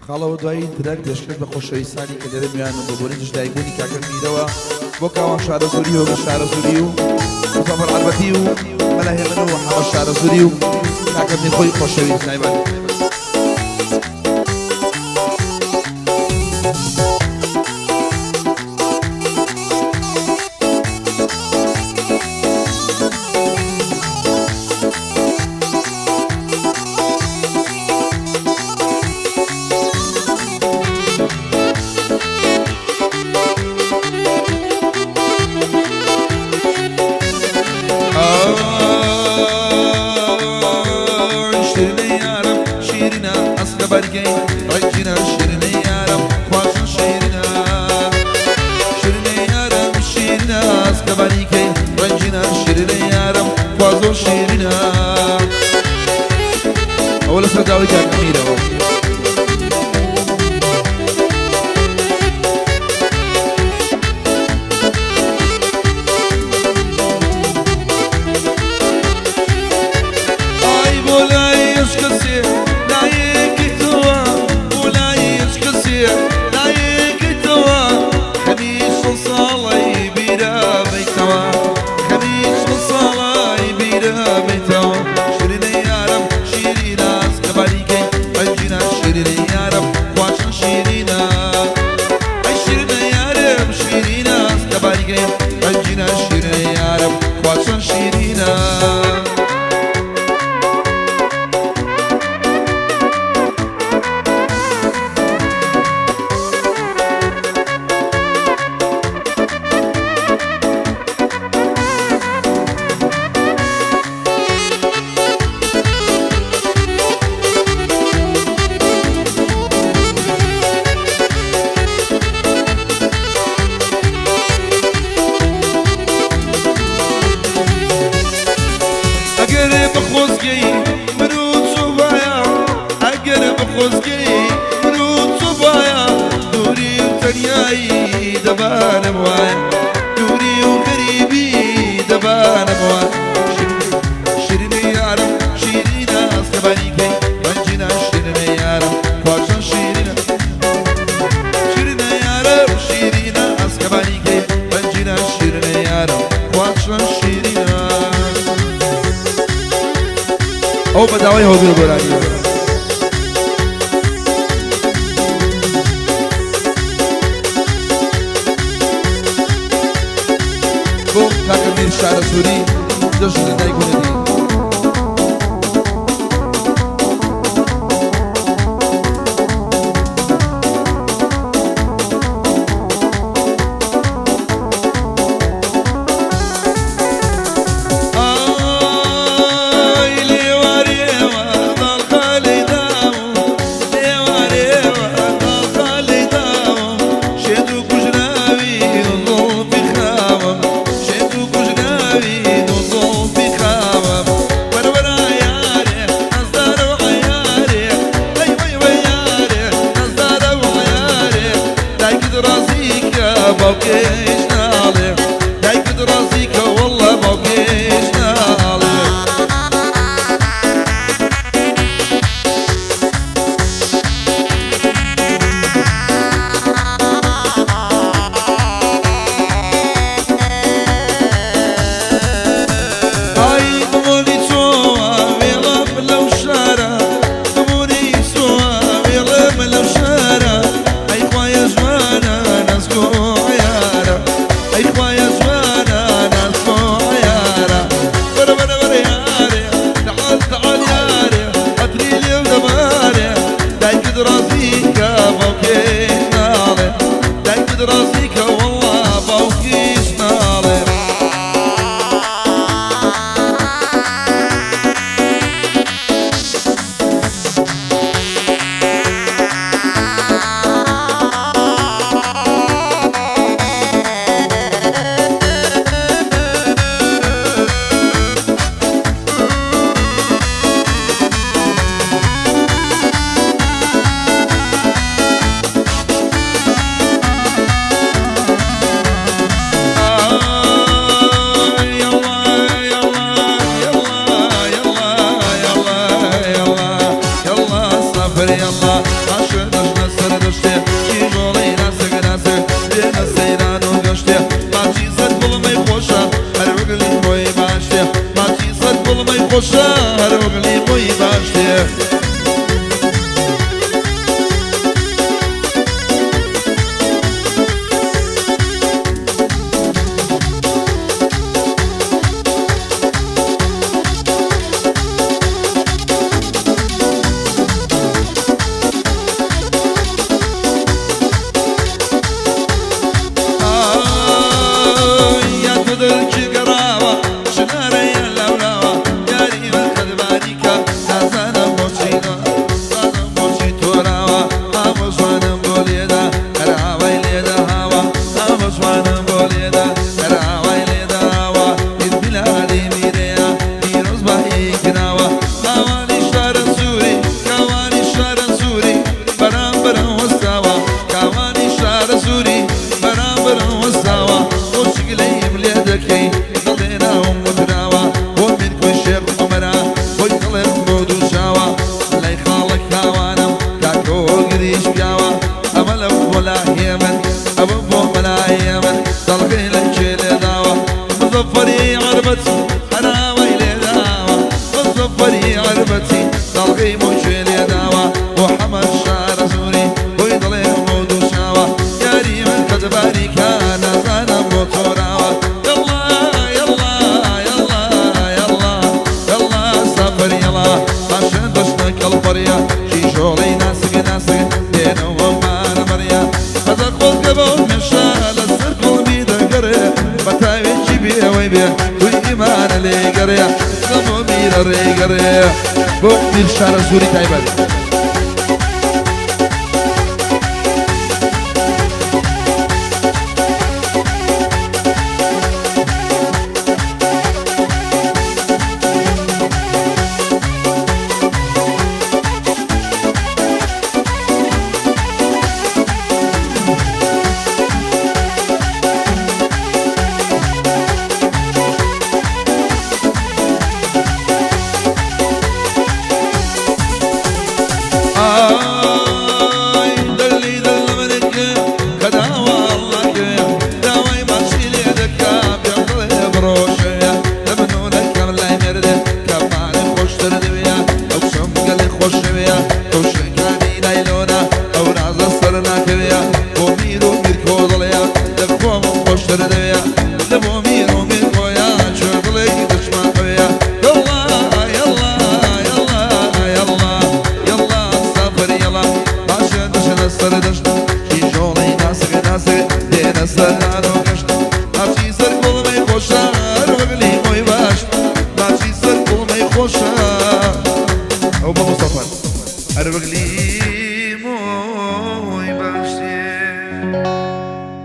خاڵەوە دوایی ترەک پێشکەش بە خۆشەویستانی کە لێرە میوانن بە بۆنەی دژدایکبوونی کاکە میرەوە بۆ کاوان شارەزووری هۆگە شارەزووری و مزەفەر عەربەتی و مەلا هێمن و حەمە شارەزووری و کاکە میر خۆی خۆشەویست نایبان. ئەوە لەسەر داوای کاک ئەمیرەوە. ئای بۆ لای هیچ کەسێ نایەکەیتەوە بۆ لای هیچ کەسێ نایەکەیتەوە خەمی شەست ساڵەی بیرە بەیتەوە خەمی شەست ساڵەی بیرە بەیتەوە شیرینە یارم شیرینە ئەسکەباریکەی ڕەنگینە شیرینە یارم خوا چەند شیرینە ئەی شیرینە یارم شیرینە ئەسکەباریکەی ڕەنگینە شیرینە یارم خوا چەند شیرینە. ئەگەر بە خۆزگەی من و چۆبایە ئەگەر بە خۆزگەی من و چۆبایە دووری و تەنیایی دەبانم وایە دووری و غەریبی دەبانم وایە شیرینی یارم شیرینە ئەسکەبانی کەی ڕەنگینە شیرینە یارم خوا چەند شیرینە شیرینە یارم شیرینە ئەسکەبانی کەی ڕەنگینە شیرینە یارم خوا چەند شیرینە. ئەو بە داوای هۆگر گۆرانیەوە. بۆ کاکە میر شارەزووری جەژن لە دایک بوونەتی. ئای لێوارێوە داڵغا لێداوم لێوارێوە داڵغا لێداوم شێت و کوژراوی زوڵفی خاوم شێت و کوژراوی زوڵفی خاوم. خۆشە هەر وەک لیمۆی باشتێ. بۆ میر شارەزووری تایبەت. ئەو بە مستەفا هەر وەک